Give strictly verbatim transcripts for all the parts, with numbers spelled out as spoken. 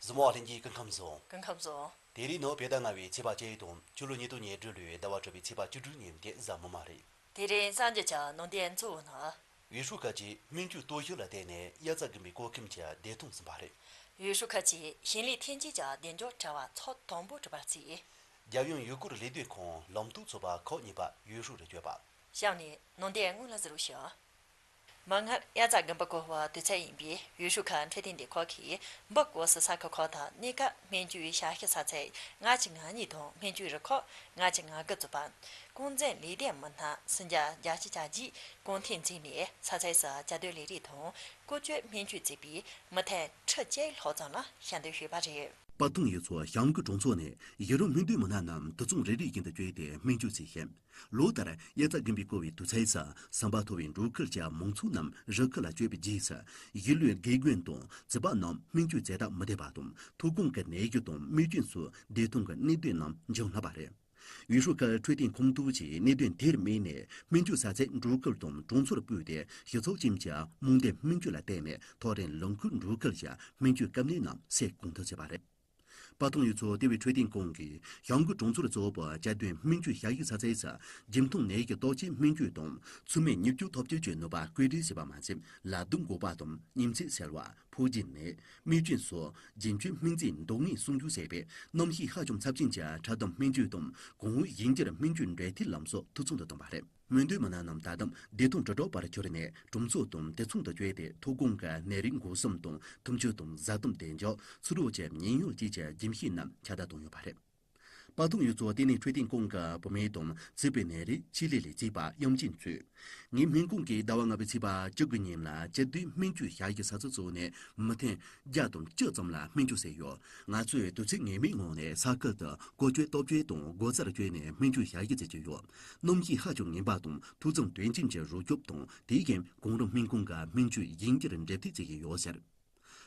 གཟིགས་མོ་བ་ལྷན་རྒྱས་སྐུ་ཁམས་བཟང་། སྐུ་ཁམས་བཟང་། དེ་རིང་ནི་བོད་ཟླ་ལྔ་པའི་ཚེས་པ་བཅུ་དང་། ཕྱི་ལོ་ཉིས་སྟོང་ཉེར་དྲུག་ལོའི་ཟླ་བ་དྲུག་པའི་ཚེས་པ་བཅུ་དྲུག་ཉིན་ཏེ་གཟའ་མིག་དམར་རེད། དེ་རིང་གསར་འགྱུར་གྱི་ནང་དོན་གཙོ་བོ་ནི། ཡུས་ཧྲུའུ་ཁུལ་གྱི་སྨན་བཅོས་སྟོབས་ཤུགས་ལ་བརྟེན་ནས་དབྱར་རྩྭ་དགུན་འབུའི་སྐོར་ཁེམ་གྱི་བདེ་ཐང་ཟིན་པ་རེད། ཡུས་ཧྲུའུ་ཁུལ་གྱི་ཞིང་ལས་ཐོན་སྐྱེད་ཀྱི་བདེ་འཇགས་དྲ་བ་ཚོགས་དང་པོ་གྲུབ་པར་བརྩིས། རྒྱལ་ཡོངས་ཡུལ་སྐོར་ལས་དོན་ཁང་ལམ་སྟོན་ཚོགས་པ་ཁག་གཉིས་པ་ཡུས་ཧྲུའུ་རུ་བསྐྱོད་པ། གཤམ་ནས་ནང་དོན་དངོས་ལ་གཟིགས་རོགས་ཞུ། མིག་སྔར་དབྱར་རྩྭ་དགུན་འབུ་བརྐོ་བའི་དུས་ཚོད་ཡིན་པས། ཡུས་ཧྲུའུ་ཁུལ་འཕྲོད་བསྟེན་སྡེ་ཁག་གིས་འབུ་བརྐོ་སའི་ས་ཁུལ་ཁག་དང་སྣེ་ཁག་སྨན་བཅོས་ཞབས་ཞུ་ས་ཚིགས་ལྔ་བཅུ་ང་གཉིས་དང་སྨན་བཅོས་རུ་ཁག་ལྔ་བཅུ་ང་དགུ་བཙུགས་པ། ཀུང་ཟིང་ལས་སྡེ་མི་སྣ་སུམ་བརྒྱ་བརྒྱད་ཅུ་གྱ་གཅིག་གུང་ཐན་འཛིན་ནས་ས་ཚིགས་སུ་བཅའ་སྡོད་ལས་རིགས་དང་བཀོལ་སྤྱོད་སྨན་བཅོས་བྱས་པའི་མི་ཐེངས་ཁྲི་བཅུ་ལྷག་ཙམ་ལ་ཞལ་འདེབས་ཞུས་པ་རེད། པ་ཐུང་ཡུལ་ཚོ་ཞང་གི་གྲོང་ཚོ་ནས་གཞི་རིམ་སྨན་དོན་མི་སྣ་རྣམས་དུད་ཚང་རེ་རེ་བཞིན་དུ་བསྐྱོད་དེ་སྨན་བཅོས་བྱས་ཤིང་། ལོ་ལྟར་དབྱར་རྩྭ་དགུན་འབུ་བརྐོ་བའི་དུས་ཚོད་སུ་ཟམ་པ་མཐོ་བའི་འབྲོག་ཁུལ་གྱི་མང་ཚོགས་རྣམས་རི་ཁུལ་ལ་བསྐྱོད་པའི་རྗེས་སུ་གཞིས་ལུས་དགེ་རྒན་དང་རྩིས་པ་རྣམས་སྨན་བཅོས་རྫས་རྟགས་མི་ལྡན་པ་དང་ཐོན་ཁུངས་ཀྱི་ནད་གཞི་དང་རྨས་སྐྱོན་སོགས་བདེ་ཐང་གི་གནད་དོན་རྣམས་འགྱངས་ལྷག་པ་རེད། ཡུས་ཧྲུའུ་ཁུལ་འཕྲོད་བསྟེན་ཁོངས་གཏོགས་ཀྱིས་གནད་དོན་དེར་དམིགས་ནས་སྨན་བཅོས་ས་ཚིགས་འབྲོག་ཁུལ་དང་གྲོང་ཚོར་སྤོས་ཏེ་ཞིབ་ཚགས་ཅན་གྱི་རྨོངས་དད་སྨན་བཅོས་ལ་བརྟེན་ནས་ཐག་རིང་ལུང་ཁུལ་འབྲོག་ཁུལ་གྱི་སྨན་བཅོས་བཀབ་ནད་རྣམས་སེལ་གང་ཐུབ་བྱས་པ་རེད། པ་ཐུང་ཡུལ་ཚོ་ལྟེ་བའི་འཕྲོད་བསྟེན་ཁང་གིས་ཞང་གི་གྲོང་ཚོར་གཙོ་བོ་བཅའ་སྡོད་སྨན་བཅོས་ཞབས་ཞུ་ས་ཚིགས་སུ་འཇིམ་འཐོང་ནད་ཀྱི་བརྟག་དཔྱད་སྨན་བཅོས་དང་ཚུལ་མིན་མྱུར་སྐྱོབ་ཐབས་བྱུས་ཀྱི་ནུས་པ་བཀོད་སྒྲིག་བྱས་པ་མ་ཟད། ལ་དུག་འགོག་པ་དང་ཉིན་མཚན་སེལ་བ། ཕོ་རྒྱས་ནད། རྨས་སྐྱོན་སོགས་རྒྱུན་སྤྱོད་སྨན་རྫས་འདང་ངེས་སྲུང་སྐྱོབ་བྱས་པས་གནམ་གཤིས་ཧ་ཅང་ཚབས་ཆེན་གྱི་འཕྲལ་སྡོམ་སྨན་བཅོས་དང་གོང་འོག་ཞིང་སྒྱུར་སྨན་བཅོས་འབྲེལ་མཐུད་ལམ་སྲོལ་འཐུས་ཚང་དུ་བཏང་བ་རེད། སྨན་དོན་མི་སྣ་རྣམས་ད་དུང་བདེ་ཐང་དྲིལ་བསྒྲགས་པར་གྱུར་ནས་གྲོང་ཚོ་དང་དུད་ཚང་དུ་བསྐྱོད་དེ་ཐོན་ཁུངས་ཀྱི་ནད་རིགས་འགོག་སྲུང་དང་འཐུང་ཆུ་དང་བཟའ་སྡོམ་བདེ་འཇགས། ཚུ་རོལ་གྱི་ཉེན་གཡོལ་བཅས་ཀྱི་རྒྱུན་ཤེས་རྣམས་ཁྱབ་གདལ་བཏང་ཡོད་པ་རེད། པ་ཐུང་ཡུལ་ཚོ་ལྟེ་གནས་འཕྲོད་བསྟེན་ཁང་གི་བུད་མེད་དང་རྩིས་པའི་ནད་རིགས་ཆེད་ལས་ལས་བྱེད་པ་དབྱངས་ཅན་མཚོས། ངའི་སྨན་ཁང་གིས་ཟླ་བ་ལྔ་པའི་ཚེས་པ་བཅུ་དགུ་ཉིན་ལ་སྤྱི་བསྡུས་སྨན་བཅོས་ཞབས་ཞུ་ས་ཚིགས་བཙུགས་ནས་མི་ཐེངས་བརྒྱ་དང་བཅུ་ཙམ་ལ་སྨན་བཅོས་བྱས་ཡོད། ང་ཚོས་དུས་ཚོད་ངེས་མེད་ངང་ནས་ས་ཁུལ་དུ་བཀོལ་སྤྱོད་སྟོབས་བཅོས་དང་སྒོ་རྩར་བསྐྱོད་ནས་སྨན་བཅོས་ཞབས་ཞུ་བྱེད་ཀྱི་ཡོད། གནམ་གཤིས་ཧ་ཅང་ངན་པ་དང་མཐོ་གཙང་དོན་ཅན་གྱི་རོགས་སྐྱོབ་དང་དེ་བཞིན་གོང་རིམ་སྨན་ཁང་གི་སྨན་བཅོས་ཞིབ་བསྒྱུར་འབྲེལ་མཐུད་བྱེད་ཀྱི་ཡོད་ཟེར།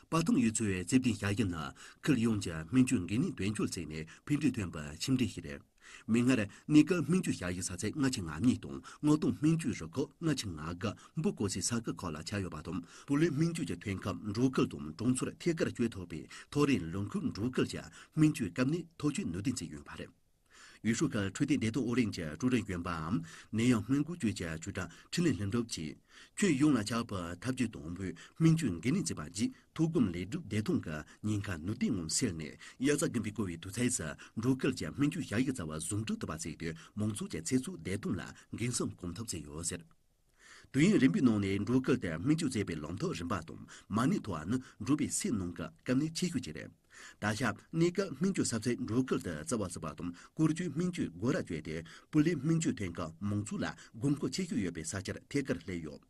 པ་ཐུང་ཡུལ་ཚོའི་རྩིས་ལྡན་ཞབས་ཞུ་ནི་ཁུལ་ཡོངས་ཀྱི་སྨན་བཅོས་འགན་ནུས་དོན་འཁྱོལ་བྱས་ནས་ཕན་འབྲས་ཐོན་པའི་ཁྱིམ་སྡེ་ཞིག་རེད། མིག་སྔར་སྣེ་ཁུལ་སྨན་བཅོས་ཞབས་ཞུ་ས་ཚིགས་ལྔ་བཅུ་ང་གཉིས་དང་མངགས་གཏོང་སྨན་བཅོས་རུ་ཁག་ལྔ་བཅུ་ང་དགུ་འབུ་བརྐོ་སའི་ས་ཁུལ་ཁག་ལ་ཆགས་ཡོད་པ་དང་། སྤུས་ལེགས་སྨན་བཅོས་ཀྱི་ཐོན་ཁུངས་འབྲོག་ཁུལ་དང་གྲོང་ཚོར་ཐད་ཀར་བསྐྱོད་ཐུབ་པའི་ཐག་རིང་ལུང་ཁུལ་འབྲོག་ཁུལ་གྱི་སྨན་བཅོས་བཀབ་ནད་ཐག་གཅོད་ནུས་ལྡན་བྱས་ཡོད་པ་རེད། ཡུས་ཧྲུའུ་ཁུལ་འཕྲོད་བསྟེན་བདེ་ཐང་ཨུ་ལྷན་གྱི་ཀྲུའུ་རེན་གཞོན་པའམ་ནད་ཡམས་སྔོན་འགོག་ཅུས་ཀྱི་ཅུས་ཀྲང་འཕྲིན་ལས་ལྷུན་གྲུབ་ཀྱིས། ཁྱོན་ཡོངས་ལ་ཁྱབ་པའི་འཐབ་ཇུས་དང་པོའི་སྨན་བཅོས་འགན་ནུས་བྱས་པ་བརྒྱུད་ཐོག་སྒོམ་ལས་སྒྲུབ་བདེ་ཐང་གི་ཉེན་ཁ་ནུས་ལྡན་ངང་སེལ་ནས་དབྱར་རྩྭ་དགུན་འབུའི་བརྐོ་བའི་དུས་ཚོད་སུ་འབྲོག་ཁུལ་གྱི་སྨན་བཅོས་ཞབས་ཞུ་རྩ་བ་ཟུང་འབྲེལ་ཐུབ་པ་བྱས་ཏེ་མང་ཚོགས་ཀྱི་ཚེ་སྲོག་བདེ་ཐང་ལ་འགན་སེམས་སྐོང་ཐབས་བྱས་ཡོད་ཟེར། དུས་ཡུན་རིང་པོའི་ནང་ནས་འབྲོག་ཁུལ་དུ་སྨན་བཅོས་མཛད་པའི་ལམ་ཐག་རིང་པ་དང་མ་ཎི་མཐོ་བ་ནི་འབྲོག་པའི་སེམས་ནང་གི་དཀའ་གནད་ཆེ་ཤོས་ཅིག་རེད། ད་ཆ་གནས་སྐབས་སྨན་བཅོས་ས་ཚིགས་འབྲོག་ཁུལ་དུ་རྩ་བ་ཟིན་པ་དང་བཀོལ་སྤྱོད་སྨན་བཅོས་སྒོ་ར་བཅོས་ཏེ་སྤུས་ལེགས་སྨན་བཅོས་ཐོན་ཁུངས་མང་ཚོགས་ལ་དགོས་མཁོ་ཆེ་ཤོས་ཡོད་པའི་ས་ཆར་ཐད་ཀར་སླེབས་ཡོད།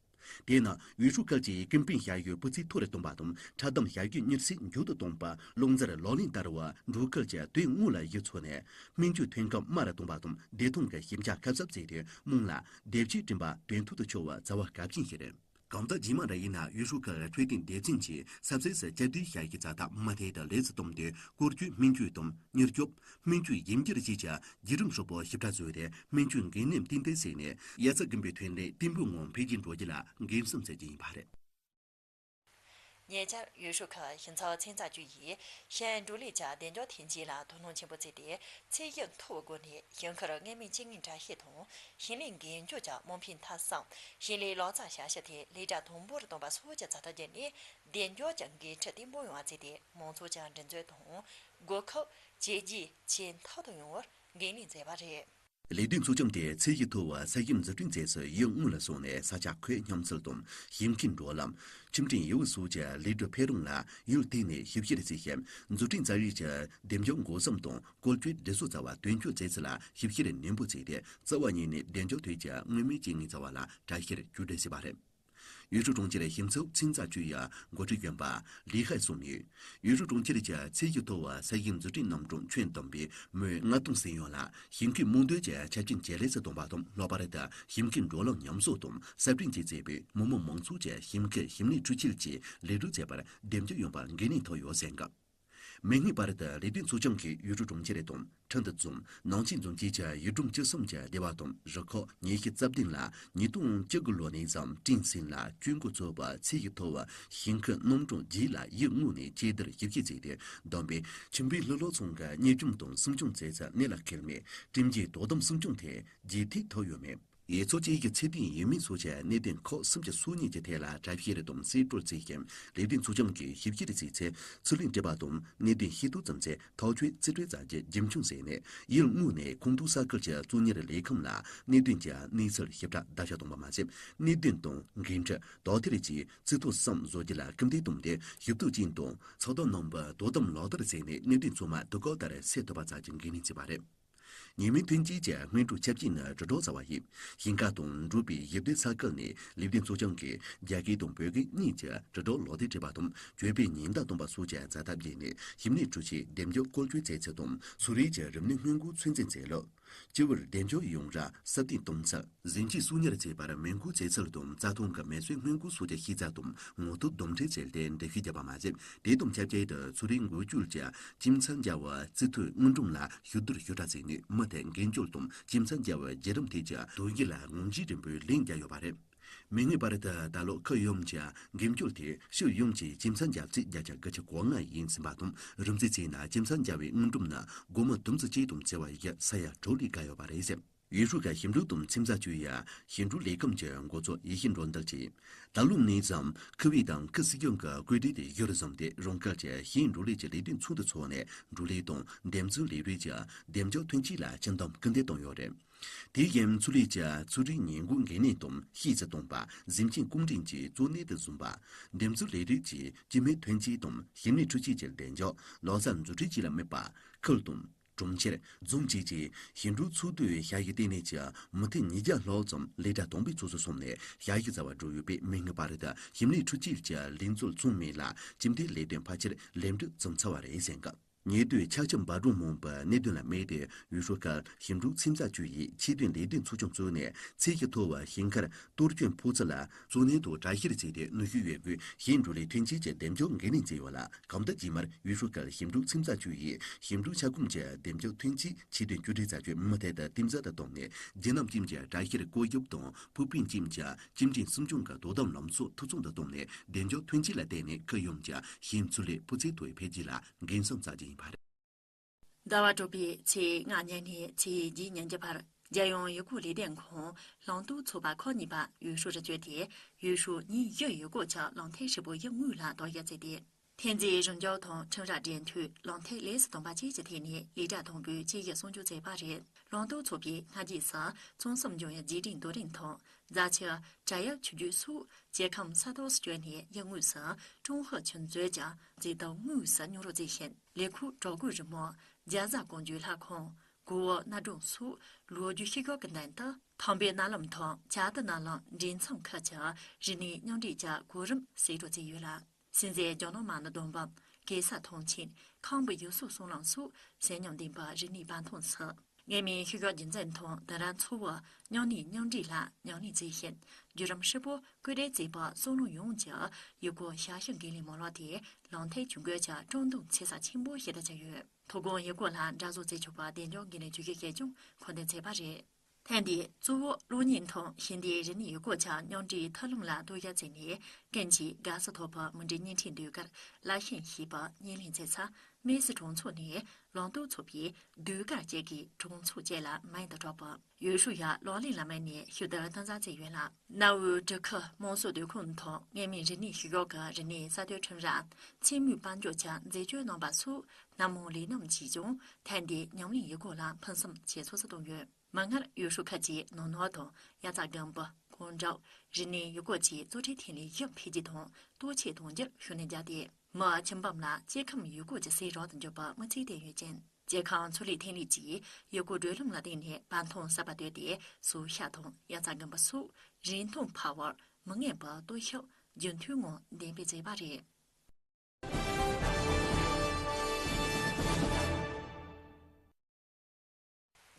དེས་ན་ཡུས་ཧྲུའུ་ཁུལ་གྱིས་ཀུན་ཕན་ཞབས་ཞུའི་སྤུས་ཚད་མཐོ་རུ་གཏོང་བ་དང་ཁྲལ་གདམ་ཞབས་ཞུའི་མྱུར་ཚད་མགྱོགས་སུ་གཏོང་བ། རླུང་འཛིན་ལག་ལེན་བསྟར་བ། འབྲོག་ཁུལ་གྱི་དོན་དངོས་ལ་གཞི་བཙུགས་ནས་སྨན་བཅོས་ཐོན་ཁུངས་དམའ་རུ་གཏོང་བ་དང་བདེ་ཐང་གི་ཞིབ་འཇུག་ཁ་གསབ་བྱས་ཏེ་དམངས་ལ་བདེ་སྐྱིད་བསྐྲུན་པ་དོན་ཐོག་ཏུ་འཁྱོལ་བ་རྩ་བ་གལ་ཆེན་ཞིག་རེད། གང་ལྟར་རྗེས་མ་ར་ཡིན་ན་ཡུས་ཧྲུའུ་ཁུལ་འཕྲོད་བསྟེན་སྡེ་ཚན་གྱིས་ས་ཚིགས་སུ་བཅའ་སྡོད་ཞབས་ཞུའི་རྩ་དག་མུ་མཐུད་དུ་ལེགས་སུ་གཏོང་དུས་བཀོལ་སྤྱོད་སྨན་བཅོས་དང་མྱུར་སྐྱོབ། སྨན་བཅོས་ཞིབ་བསྒྱུར་བཅས་ཀྱི་བརྒྱུད་རིམ་ཧྲིལ་པོ་ཞིབ་ཕྲ་བཟོས་ཏེ་སྨན་བཅོས་འགན་ནུས་ཏན་ཏན་བྱས་ནས་དབྱར་རྩྭ་དགུན་འབུའི་ཐོན་ལས་བརྟན་པོའི་ངང་འཕེལ་རྒྱས་འགྲོ་རྒྱུ་ལ་འགན་སེམས་བྱེད་ཀྱི་ཡིན་པ་རེད། ཉེ་ཆར་ཡུས་ཧྲུའུ་ཁུལ་ཞིང་ཆུ་ཚན་རྩལ་ཅུས་ཡིས་ཞིང་འབྲོག་ལས་ཀྱི་བདེ་འཇགས་ཐོན་སྐྱེད་ལ་དོ་སྣང་ཆེན་པོ་བྱས་ཏེ་ཚད་གཞི་མཐོ་བའི་སྒོ་ནས་ཞིང་ཁུར་མངལ་མིའི་སྐྱེ་དངོས་བཀྲ་ཤིས་དང་ཞིང་ལས་འགན་སྐྱོང་གི་དམངས་ཕན་ཐད་གསུམ། ཞིང་ལས་ལག་རྩལ་ཞབས་ཞུ་ཐད་ལས་གྲྭ་དང་པོར་བཏང་བ་སོགས་ཀྱི་ཚོགས་ཐབས་བརྒྱུད་ནས་བདེ་འཇགས་ཀྱི་འགན་འཁྲི་བརྟན་པོ་ཡོང་བ་བྱས་ཏེ་མང་ཚོགས་ཀྱི་མགྲིན་ཚབ་དང་དགོས་མཁོ་བཅས་རྒྱུན་ཆད་མེད་དུ་ཡོང་བར་འགན་ལེན་མཛད་པ་རེད། ལས་དོན་ཚོགས་ཆུང་དེ་ཚད་གཞི་མཐོ་བའི་ས་ཞིང་འཛུགས་སྐྲུན་བྱེད་སའི་ཡུལ་དངོས་ལ་སོང་ནས་ས་ཆ་ཁོད་སྙོམས་སུ་དང་ཞིང་ཁའི་འགྲོ་ལམ། ཁྱིམ་སྤྲོ་ཡུལ་སོགས་ཀྱི་ལས་སྒྲུབ་འཕེལ་རིམ་ལ་ཡུལ་དེ་ནས་ཞིབ་བཤེར་བྱས་ཤིང་འཛུགས་སྐྲུན་རྩ་བའི་ཆེད་བདེ་འཇགས་འགོག་སྲུང་དང་བཀོལ་སྤྱོད་སྒྲིག་སྲོལ་རྩ་བ་དོན་འཁྱོལ་བྱེད་ཚུལ་ལ་ཞིབ་བཤེར་ནན་པོ་བྱས་ཏེ་རྩ་བ་ཉིད་ནས་བདེ་འཇགས་ཐད་ཀྱི་མངལ་མིའི་སྐྱེ་དངོས་རྩ་བ་ལ་གྲལ་བཤེར་བཅོས་སྒྲིག་བྱས་པ་རེད། ཡུས་ཧྲུའུ་གྲོང་ཁྱེར་ཞིང་ཆུ་ཚན་རྩལ་ཅུས་ཀྱི་འགོ་ཁྲིད་གཞོན་པ་ལི་ཧའེ་སུང་ཡིས། ཡུས་ཧྲུའུ་གྲོང་ཁྱེར་གྱི་ཚད་གཞི་མཐོ་བའི་ས་ཞིང་འཛུགས་སྐྲུན་རྣམ་གྲངས་ཁྱོན་བསྡོམས་པའི་མི་ལྔ་སྟོང་ཟིན་ཡོད་ལ། ཞིང་ཁའི་རྨང་རྡོ་གི་ཆ་རྐྱེན་ཇེ་ལེགས་སུ་གཏོང་བ་དང་ལྷག་པར་དུ་ཞིང་ཁའི་འགྲོ་ལམ་ཉམས་གསོ་དང་གསར་སྐྲུན་བཅས་བྱས་པས་མི་དམངས་མང་ཚོགས་ཀྱི་ཞིང་ཁའི་ཞིང་ལས་འཕྲུལ་ཆས་ཀྱི་ལས་སྒྲུབ་བྱེད་པར་བདེ་འཇགས་ཡོང་བར་འགན་ལེན་ཐུབ་ཡོད་ཟེར་འདུག་མིག་སྔའི་བར་དུ་ལས་དོན་ཚོ་བྱང་གིས་ཡུལ་གྲུ་གྲོང་ཁྱེར་དང་ཁྲིན་ཏུ་རྫོང་། ནང་ཆེན་རྫོང་བཅས་ཀྱི་ཡུལ་གྲམ་བཅུ་གསུམ་གྱི་སྡེ་བ་དང་རུ་ཁག་ཉི་ཤུ་རྩ་བདུན་ལ་ཉིས་སྟོང་བཅུ་དགུ་ལོ་ནས་བཟུང་ཀྲིན་སིན་ལ་ཆུ་འགོ་ཚུགས་པའི་ཚད་ཀྱི་མཐོ་བའི་ཞིང་ཁའི་རྣམ་གྲངས་བརྒྱད་ལ་ཡུལ་དངོས་ནས་ཆེད་བསྡུར་ཞིབ་བཤེར་བྱས་ཏེ་བདམས་པའི་ཁྱིམ་པའི་ལྷུ་ལག་ཚང་གི་གཉིས་འབྱུང་དང་གསུམ་འབྱུང་ཚན་རྩལ་གནད་ལ་འཁེལ་མེད་ཁྲིམས་འགལ་དོ་དམ་སྲུང་སྐྱོང་ཐད་རྒྱུན་མཐུད་ཐོབ་ཡོད་མེད། ཡུལ་ཚོ་བཅས་ཀྱི་ཚད་ལྡན་ཡུལ་མི་སོགས་ཀྱི་གནད་དོན་ཁག་སུམ་ཅུ་སོ་གཉིས་ཀྱི་ཐད་ལ་གྲབས་བཤེར་དང་གསེད་བཀྲོལ་བྱས་ཤིང་། ལས་དོན་ཚོ་བྱང་གིས་ཞིབ་བཤེར་བྱས་ཚེ་ཚུར་ལན་སྤྲད་པ་དང་། གནད་དོན་ཤེས་རྟོགས་ཙམ་ཚེ་ཐག་གཅོད་རྩིས་སྤྲོད་བྱ་རྒྱུ་རྒྱུན་འཁྱོངས་བྱས་ནས། ཡུལ་དངོས་ནས་ཁོངས་གཏོགས་ས་ཁུལ་གྱི་གཙོ་གཉེར་ལས་ཁུངས་ལ་གནད་དོན་གྱི་གནས་ཚུལ་ཞིབ་ཕྲ་བརྡ་ཁྱབ་གཏོང་བ་མ་ཟད། གནད་དོན་དང་འགན་འཁྲི་དག་ཐེར་གྱིས་རྩིས་ཐོ་གསུམ་བཟོ་རྒྱུ་ལ་སྐུལ་འདེད་བཏང་སྟེ། ཞུ་གཏུག་ཅན་དང་ཚགས་དོན་རྣམ་པ་དོ་དམ་ལག་བསྟར་བྱས་ནས། གནད་དོན་ཚང་མ་དུས་བཀག་ལྟར་སེལ་ཐུབ་པ་བྱ་རྒྱུ་འགན་ལེན་བྱས་པ་རེད། ཉེན་མེད་ཐོན་སྐྱེད་ཀྱི་སྔོན་འགྲོ་ཆ་རྐྱེན་ནི་དྲིལ་སྒྲོག་ཟེར་བ་ཡིན། ཞིང་ཁ་དང་འབྲོག་པའི་ཞི་བདེ་ས་ཁུལ་ནས་ལས་དོན་ཚོ་བྱང་གིས་རྒྱ་སྐད་དང་བོད་སྐད་གཉིས་ཀྱི་དྲིལ་སྒྲོག་ལག་དེབ་སྤྲད་པ་དང་། གྱོད་དཔེ་ཉེན་བརྡ་བཏང་བ་སོགས་ཀྱི་བྱ་ཐབས་བརྒྱུད་ནས་ཞིང་ལས་འཕྲུལ་ཆས་བདེ་འཇགས་བཀོལ་སྤྱོད་བྱེད་ཚུལ་དང་། ཚོང་རའི་གི་རིམས་ནད་སྔོན་འགོག་ཚོད་འཛིན་བྱེད་ལུགས། སྤྱི་བོར་བདེ་འཇགས་ཡོང་ར་སྲ་བརྟན་གཏོང་ཚུལ། གཟིམ་ཆས་སོ་ཉར་བྱེད་པར་མི་འགོ་བྱེད་ཚུལ་དང་། རྩྭ་ཐང་གི་མེ་གསོད་སྔོན་འགོག་སོགས་ཀྱི་ཤེས་ཚད་དང་ངོ་ཐོག་དོན་འཁྲིད་བྱས་ཏེ་འགྲེལ་བཤད་བརྒྱབ་པ་མ་ཟད། དེ་དང་ཆབས་ཅིག་ཏུ་ཚོང་རའི་འགུལ་སྐྱོད་ཀྱི་ཁྱིམ་ཚང་འཇལ་བའི་རྩིས་ཐོའི་དངུལ་སྒྲོམ་ལ་ཞུ་བསྡུར་ཞིབ་ཕྲ་བྱས་ནས། མུ་མཐུད་འགན་བཅོལ་དང་ཁྱིམ་ཚང་འཇལ་བའི་བརྒྱུད་རིམ་ཐད་ཀྱི་དོན་གཞི་ལ་དངོས་གཞིའི་རིམ་པས་ལན་བརྒྱབ་ཡོད་པ་རེད། མིག་སྔའི་བར་དུ་ད་ལོ་ཁུལ་ཡོངས་ཀྱི་འགན་བཅོལ་དེ་ཕྱོགས་ཡོངས་ཀྱི་ཁྱིམ་ཚང་རྒྱབ་རྩིས་བརྒྱ་ཆ་དགུ་བཅུ་གོ་ལྔ་ཡིན་ཟིན་པ་དང་། རིམ་རྩིས་བྱས་ན་ཁྱིམ་ཚང་འཇལ་བའི་དངུལ་སྒྲོམ་ནི་སྒོར་མོ་དུམ་བརྩེགས་གཅིག་དང་བརྩེགས་པ་བཞི་ས་ཡ་དྲུག་ལས་བརྒལ་ཡོད་པ་རེད་ཟེར། ཡུས་ཧྲུའུ་ཁ་ཞིང་འབྲོག་དང་ཁྱིམ་ཚང་ཅུའུ་ཡི་ཞིང་འབྲོག་ལས་ཁུངས་ཀྱི་འགོ་གཙོ་ཡེ་ཤིན་ཀྲོན་ཏི་གིས། ད་ལོ་ནས་བཟུང་ཁུལ་ཨུའི་དང་ཁུལ་སྲིད་གཞུང་གི་བཀོད་སྒྲིག་དེ་གཞིར་བཟུང་སྟེ། རང་ཁུལ་གྱི་ཞིང་འབྲོག་ལས་ཀྱི་ལས་དོན་ཚོགས་འདུ་འཚོགས་ནས། འབྲོག་ལས་དང་འདེབས་འཛུགས་ལས་རིགས་ཀྱི་བདེ་འཇགས་ཐོན་སྐྱེད་ལ་སྤྱི་འདོམས་སྐུལ་འདེད་བཏང་ཡོད་རེད། དེ་བཞིན་ཚོང་ལས་ཀྱི་ཚོང་རའི་ཉེན་འགོག་འགན་ལེན་དང་ཤེས་ཚད་གཏོང་བ། གཟིམ་ཆས་སྐོམ་དྲན་གྱི་གཙོ་གནད་དུ་བཟུང་བ། འདེབས་འཛུགས་ལས་རིགས་ཀྱི་སྐྱེད་མེད་ཐོན་སྐྱེད་དང་ཞིང་ལས་འཕྲུལ་ཆས་ཀྱི་བདེ་འཇགས། ལག་རྩལ་འཛུགས་སྐྲུན་བཅས་ལ་དམིགས་པ། ཁུལ་དང་། གྲོང་ཁྱེར། རྫོང་བཅས་ཀྱི་ཞིང་འབྲོག་ཚོགས་འདུའི་ཞབས་ཞུ་ལྟེ་གནས་ཀྱི་མུ་མཐུད་ཉིས་བརྒྱ་ལྷག་ཙམ་ལས་གྲྭ་དང་པོའི་ཚོགས་སུ་སོང་ནས་ཞབས་ཞུ་བྱ་བ་བསྒྲུབས་ཡོད་པས། མིག་སྔའི་བར་དུ་ཞིང་ལས་འཕྲུལ་ཆས་ཀྱི་ལས་འཛོལ་བྱུང་མེད་ལ། ཁྱིམ་སྡེའི་ལས་དོན་ཕལ་ཆེར་ལེགས་འགྲུབ་བྱུང་ཚར་བ་རེད་ཟེར་གི། ཉེ་དུས་ཆ་ཁྱབ་འབད་རོགས་མང་པོའི་གནད་དོན་ལ་དམིགས་ཏེ། ཡུས་ཧྲུའུ་ཁུལ་ཞིང་འབྲོག་ཁྱིམ་ཚང་ཅུའུ་ཡིས་ཆེད་དོན་ལས་དོན་ཚོགས་ཆུང་བཙུགས་ནས། ཚད་གཞི་མཐོ་བའི་ཞིང་ཁར་གཏོར་སྐྱོན་ཕོག་ཚུལ་ལ་གཙོ་གནད་དུ་གྲལ་བཤེར་བྱས་ཏེ། ནུས་ཤུགས་ཡོད་རྒུས་ཞིང་འབྲོག་ལས་ཐོན་སྐྱེད་ཀྱི་བདེ་འཇགས་འགན་ལེན་བྱས་ཡོད་ལ། གང་ལྟར་རྗེས་མར་ཡུས་ཧྲུའུ་ཁུལ་ཞིང་འབྲོག་ཁྱིམ་ཚང་ཅུའུ་ཡིས་ཞིང་འབྲོག་ཁྱབ་ཁོངས་ཀྱི་བདེ་འཇགས་ཐོན་སྐྱེད་ཆེད་དོན་བཅོས་སྒྲིག་བྱ་སྤྱོད་མུ་མཐུད་དུ་གཏིང་ཟབ་ཏུ་བཏང་ནས། རྒྱལ་ནང་ཁྱིམ་གྱི་གྲལ་བཤེར་བཀོད་ཞིབ་དང་། ཕུགས་ཕན་ཁྱིམ་གྱི་སྐྱེལ་འདྲེན་སྲུང་སྐྱོང་གི་དོ་དམ་ལམ་སྲོལ་འཐུས་ཚང་དུ་བཏང་ནས། བདེ་འཇགས་ཐོན་སྐྱེད་ལ་བརྟེན་ནས་ཁུལ་ཡོངས་ཀྱི་ཞིང་ཚོང་ལས་སྤུས་ཚད་མཐོ་བའི་འཕེལ་རྒྱས་ལ་འགན་སེམས་བསྐྱེད་རྒྱུ་ཡིན་པ་རེད། ཟླ་བ་དྲུག་པའི་ཚེས་ལྔ་ཉིན་ནས་ཚེས་བརྒྱད་ཉིན་གྱི་བར། རྒྱལ་ཡོངས་ཡུལ་སྐོར་ལས་སྡེ་ཁང་ལུང་ཏོག་ཚོགས་པ་ཁག་གཉིས་པ་ཡུས་ཧྲུའུ་རུ་བསྐྱོད་དེ། ཡུས་ཧྲུའུ་ཉིན་བཞི་ཡུལ་སྐོར་གྱི་གླེང་སྟེགས་ཧྲིལ་པོ་ཡུལ་དངོས་ལ་གཏོང་ཡག་བྱས་ཏེ། ཐེན་ཙེ་རི་རྒྱལ་དང་ཁྲིན་ར་འབྲེལ་མཐུད་གླེང་སྟེགས་ལས་སུ་བཏང་བ་བཅས་ཀྱི་ཐད་ནས་ལས་གྲྭ་དང་པོའི་དཔྱད་ཞིབ་གསུང་ཆོས་བྱས་པ་རེད། ལུང་ཏོག་ཚོགས་པས་སྔ་རྗེས་སུ་གཙང་གསུམ་ལྗོངས་ཡུལ་རྗེས་དྲན་རྡོ་རིང་དང་། རྫ་ཆུ། བྲག་གཡབ་ཆུ་རྒྱུད་སོགས་སྐྱེ་ཁམས་གསར་གཏོད་སུ་བསྐྱོད་ནས། ཡུལ་དངོས་སུ་ཀྲུང་ཧྭ་ཆུ་མཛོད་ཀྱི་མཛེས་སྡུག་དངོས་སུ་མྱོང་རོལ་མཛད་བཞིན། ལས་ཁུངས་བྲག་བརྐོས་རི་མོ། རྒྱ་བཟའ་ཀོང་ཇོའི་ལྷ་ཁང་། གོ་བོ་གནའ་སྒྲུང་སོགས་ལོ་རྒྱུས་ཤུལ་བཞག་གི་མདུན་དུ། ཐང་པའི་གནའ་ལམ་དང་བྱ་དུ་གནའ་ལམ་འདྲེས་མཚམས་ཁུལ་གྱི་རིག་གནས་མཉམ་འདྲེས་ཀྱི་གོ་རིམ་གསལ་སྒྲོག་བྱས་ཡོད་ལ། སྲིད་འཛིན་ལྗང་ནོར་མ་ནི་སྡོང་འབུམ། གེ་སར་ཐང་ཆེན། ཁམས་པའི་ཡུལ་སྲོལ་གསུང་ལམ་སོགས་གསོན་ཉམས་ལྡན་པའི་རིག་གནས་པ་ཐོན་སོང་། ངེད་མི་ཤུལ་བཞག་རྒྱུན་འཛིན་དང་དེང་རབས་འཚོ་བའི་མཉམ་གནས་མཉམ་འདྲེས་ལ་མཉམ་ལས་མཛད་བཞིན། བརྒྱུད་རིམ་ཧྲིལ་པོ་བཀོད་སྒྲིག་མཛད་པའི་གསོ་ལུང་ཡོངས་ཀྱི་ཡུལ་སྐོར་ཞབས་ཞུ་འགན་ལེན་མ་ལག་དེ་གླེང་སྟེགས་ཆུ་འགོའི་ཆ་སྤྲང་གདོང་ཆེ་ས་ཆེན་པོ་ཞིག་ཏུ་གྱུར་ཡོད། མཐོ་སྒང་ཡུལ་སྐོར་ལ་འགྲན་བསྡུར་བྱེད་ཆོག་པའི་བདེ་འཇགས་འགན་ལེན་བཅོས་སྒྲིག་བྱས་ཀྱང་མཁོ་འདོན་བྱས་པ་རེད། ཐེངས་འདིའི་གཙོ་བོ་གློག་བརྙན་དང་ཞིང་སྡེའི་རིག་གནས་ཡུལ་སྐོར་གྱི་མཉམ་འདྲེས་མཐུན་ལམ་ལ་གཏོང་ཡག་བྱས་ནས། ཀུན་གྱིས་དགའ་བསུ་ཐོབ་པའི་མུ་འབྲེལ་བརྙན་འཕྲིན་ཟློས་གར་ལ་ཤན་ཞེས་པ་བརྙན་ལེན་བྱེད་ས་སྨན་རྩིས་གྲོང་ཚོ་ནས་ལུང་ཏོག་ཚོགས་པའི་ཟློས་གར་བཅས་ཀྱི་གྲོང་ཚོ་བཅས་ལ་མིང་དུ་གྲགས་པའི་ཡུས་ཧྲུའུ་ཡ་གློག་ཀླད་ལམ་ནས་ཞུ་བསྡུ་གཏིང་ཟབ་བྱས་ཡོད་ལ། གནའ་བོའི་གྲུ་ཁ་དམངས་སྲོལ་སྡོད་ཁང་དང་ངེད་མི་རིག་གནས་ཤུལ་བཞག་གི་རིག་གནས་གསར་གཏོད་ཁྲིམས་ར། མཚན་མོའི་དཔལ་འབྱོར་གྱི་འཛད་སྤྱོད་རྣམ་པ་སོགས་སྣ་མང་ལས་རྣམ་ཅིས་ཀྱང་ཐེངས་འདིའི་ཉམས་ལེན་ཡུལ་སྐོར་ལ་ཕུན་སུམ་ཇེ་ཚོགས་སུ་བཏང་ཡོད། མིག་སྔར་ཡུས་ཧྲུའུ་ཁུལ་གྱི་ནོར་ནོར་དང་དབྱར་རྩྭ་དགུན་འབུ། གངས་འབྲུག་རིག་གནས་ཡུལ་སྐོར་བཅས་གཙོ་ཁྲིད་ཐིག་ལེ་བཞི་འཕེལ་རྒྱས་དང་སྟོབས་ཆེར་གཏོང་རྒྱུར་ཤུགས་སྣོན་བརྒྱབ་སྟེ། མི་ཁྱིམ་པ་རྣམས་ལ་སྐྱེ་ཁམས་ཡུལ་སྐོར་གྱི་གསེར་རོགས་སུ་གྱུར་པའི་མི་ཚེ་བསྟན་ཡོད་ཅིང་། སྐྱེ་ཁམས་ཚོང་ལས་ཐིག་ལེ་གྱིས་ཡུལ་སྐོར་བགྲོད་ལམ་ལ་བརྟེན་ནས་བར་མཐོངས་གསར་པ་བཏོད་དེ། ཟོག་ཤ་དང་དབྱར་རྩྭ་དགུན་འབུ་སོགས་རིན་ཐང་འཕར་བར་མི་ངེས་པའི་སྟོབས་ཤུགས་རྒྱུན་མཐུད་ངང་འདོན་སྤེལ་བྱས་པ་རེད།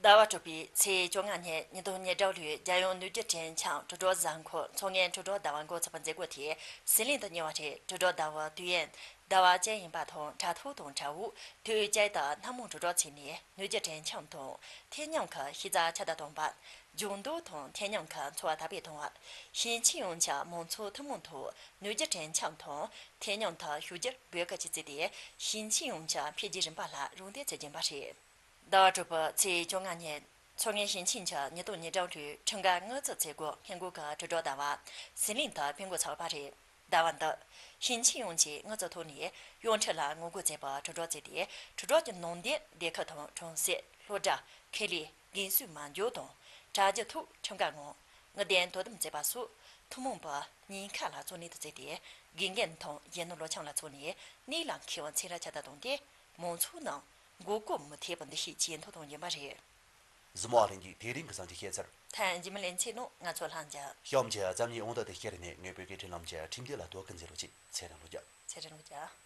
ཟླ་བ་དྲུག་པའི་ཚེས་བཅོ་ལྔ་ཉིན་ཉིས་སྟོང་ཉེར་དྲུག་ལོའི་རྒྱལ་ཡོངས་ནུས་རྒྱུ་གྲོན་ཆུང་དྲིལ་སྒྲོག་གཟའ་འཁོར་ཚོགས་ངན་དྲིལ་སྒྲོག་ཟླ་བ་འགོ་ཚུགས་པའི་མཛད་སྒོ་དེ་ཟི་ལིང་དུ་གཉེར་བ་རེད། དྲིལ་སྒྲོག་ཟླ་བ་དུས་ཡུན་ ཟླ་བ་ཅན་ཡིན་པ་དང་དྲ་ཐོག་དང་དྲ་བོ་དུས་བཅད་དུ་སྣ་མང་དྲིལ་བསྒྲགས་བྱས་ནས་ནུས་རྒྱུ་གྲོན་ཆུང་དང་ཐོན་མྱོང་གི་ཤེས་ཚད་ཁྱབ་གདལ་གཏོང་བ། སྦྱོང་འདོད་དང་ཐོན་མྱོང་གི་འཚོ་བ་དར་སྤེལ་གཏོང་བ། ཞིང་ཆེན་ཡོངས་ཀྱི་མང་ཚོགས་ཐུན་མོང་ཐོག་ནུས་རྒྱུ་གྲོན་ཆུང་དང་ཐོན་མྱོང་དུ་ཞུགས་རྒྱུར་འབོད་སྐུལ་གྱིས་བརྩིས་ཏེ་ཞིང་ཆེན་ཡོངས་ཀྱི་འཕེལ་རྒྱས་རིམ་པ་ལ་རོགས་འདེགས་བྱེད་ཀྱིན་པ་རེད། ཟླ་བ་དྲུག་པའི་ཚེས་བཅོ་ལྔ་ཉིན། མཚོ་སྔོན་ཞིང་ཆེན་གྱི་ཉིས་སྟོང་ཉེར་གྲངས་ལོའི་ཁྲིམས་འགལ་དངུལ་རྩིས་བྱེད་སྒོ་སྔོན་འགོག་གི་དྲིལ་བསྒྲགས་ཟླ་བ་ཟི་ལིང་དུ་སྤེལ་འགོ་ཚུགས་པ་རེད། ཟླ་བ་འདི་ཞིང་ཆེན་ཡོངས་ཀྱི་དངུལ་རྩིས་ཐོག་ནས་ཡོངས་ཁྲི་ལ་ངོ་རྒོལ་བྱས་པའི་དྲིལ་བསྒྲགས་བྱས་ཏེ། དྲིལ་བསྒྲགས་ཀྱི་ནང་དོན་སྡེ་ཁུལ་དང་གྲོང་གསེབ། སློབ་གྲྭ། ཁེ་ལས། རྒན་གསོའི་མ་འཇོག་དང་དྲ་རྒྱའི་ཐོག་ཁྲིམས་འགལ་ངང་དངུལ་འདེད་དོ་དམ་བྱས་པ་སོགས་ཐུན་མོང་བའི་ཉེན་ཁ་ལ་གཙོ་གནད་དུ་བརྩིས་ཏེ། དགེ་རྒན་དང་རྒྱུ་ནོར་ལོ་ཆུང་ལ་སོགས་ནས་གནད་ལ་འཁེལ་བའི་ཚན་རིག་ཁྱབ་གདལ་བཏང་སྟེ། མང་ཚོགས་ནང་མགོ་སྐོར་མི་ཐེབས་པའི་འདུ་ཤེས་ཇེ་མཐོར་གཏོང་རྒྱུ་ཡིན་པ་རེད། གཟིགས་མོ་བ་ལྷན་རྒྱས། དེ་རིང་གི་གསར་འགྱུར་ཤེས་ཚར། ཐད་རྗེས་མའི་ལེ་ཚན་ནང་ང་ཚོ་ལྷན་རྒྱས། གཤམ་གྱི་རྩོམ་ཡིག་ཨང་རྟགས་དེ་བསྐྱར་ནས་ངེད་བོད་སྐད་འཕྲིན་ལམ་གྱི་ཁྲིམས་སྡེ་ལ་གཏོང་གི་མཛད་རོགས་གྱིས། ཚེ་རིང་ལོ་བརྒྱ། ཚེ་རིང་ལོ་བརྒྱ།